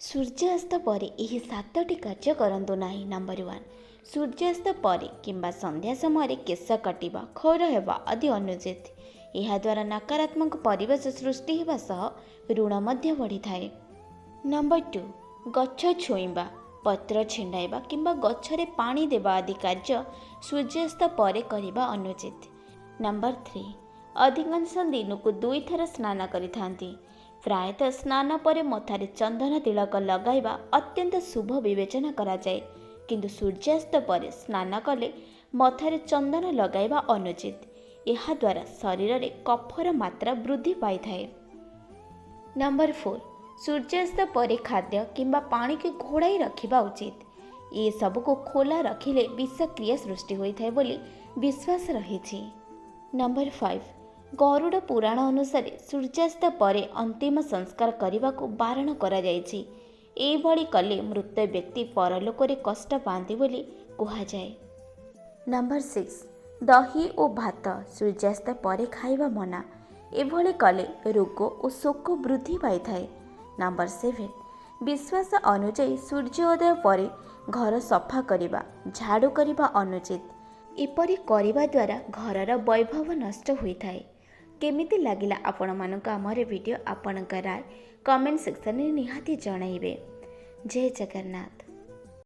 ସୂର୍ଯ୍ୟାସ୍ତ ପରେ ଏହି ସାତଟି କାର୍ଯ୍ୟ କରନ୍ତୁ ନାହିଁ। ନମ୍ବର 1, ସୂର୍ଯ୍ୟାସ୍ତ ପରେ କିମ୍ବା ସନ୍ଧ୍ୟା ସମୟରେ କେଶ କାଟିବା, କ୍ଷୌର ହେବା ଆଦି ଅନୁଚିତ। ଏହାଦ୍ୱାରା ନକାରାତ୍ମକ ପରିବେଶ ସୃଷ୍ଟି ହେବା ସହ ଋଣ ମଧ୍ୟ ବଢ଼ିଥାଏ। ନମ୍ବର 2, ଗଛ ଛୁଇଁବା, ପତ୍ର ଛିଣ୍ଡାଇବା କିମ୍ବା ଗଛରେ ପାଣି ଦେବା ଆଦି କାର୍ଯ୍ୟ ସୂର୍ଯ୍ୟାସ୍ତ ପରେ କରିବା ଅନୁଚିତ। ନମ୍ବର 3, ଅଧିକାଂଶ ଦିନକୁ ଦୁଇଥର ସ୍ନାନ କରିଥାନ୍ତି। ପ୍ରାୟତଃ ସ୍ନାନ ପରେ ମଥାରେ ଚନ୍ଦନ ତିଳକ ଲଗାଇବା ଅତ୍ୟନ୍ତ ଶୁଭ ବିବେଚନା କରାଯାଏ। କିନ୍ତୁ ସୂର୍ଯ୍ୟାସ୍ତ ପରେ ସ୍ନାନ କଲେ ମଥାରେ ଚନ୍ଦନ ଲଗାଇବା ଅନୁଚିତ। ଏହାଦ୍ୱାରା ଶରୀରରେ କଫର ମାତ୍ରା ବୃଦ୍ଧି ପାଇଥାଏ। ନମ୍ବର 4, ସୂର୍ଯ୍ୟାସ୍ତ ପରେ ଖାଦ୍ୟ କିମ୍ବା ପାଣିକୁ ଘୋଡ଼ାଇ ରଖିବା ଉଚିତ। ଏସବୁକୁ ଖୋଲା ରଖିଲେ ବିଷକ୍ରିୟା ସୃଷ୍ଟି ହୋଇଥାଏ ବୋଲି ବିଶ୍ୱାସ ରହିଛି। ନମ୍ବର 5, ଗରୁଡ଼ ପୁରାଣ ଅନୁସାରେ ସୂର୍ଯ୍ୟାସ୍ତ ପରେ ଅନ୍ତିମ ସଂସ୍କାର କରିବାକୁ ବାରଣ କରାଯାଇଛି। ଏଭଳି କଲେ ମୃତ ବ୍ୟକ୍ତି ପରଲୋକରେ କଷ୍ଟ ପାଆନ୍ତି ବୋଲି କୁହାଯାଏ। ନମ୍ବର 6, ଦହି ଓ ଭାତ ସୂର୍ଯ୍ୟାସ୍ତ ପରେ ଖାଇବା ମନା। ଏଭଳି କଲେ ରୋଗ ଓ ଶୋକ ବୃଦ୍ଧି ପାଇଥାଏ। ନମ୍ବର 7, ବିଶ୍ୱାସ ଅନୁଯାୟୀ ସୂର୍ଯ୍ୟୋଦୟ ପରେ ଘର ସଫା କରିବା, ଝାଡ଼ୁ କରିବା ଅନୁଚିତ। ଏପରି କରିବା ଦ୍ୱାରା ଘରର ବୈଭବ ନଷ୍ଟ ହୋଇଥାଏ। କେମିତି ଲାଗିଲା ଆପଣମାନଙ୍କୁ ଆମର ଭିଡ଼ିଓ? ଆପଣଙ୍କ ରାୟ କମେଣ୍ଟ ସେକ୍ସନରେ ନିହାତି ଜଣାଇବେ। ଜୟ ଜଗନ୍ନାଥ।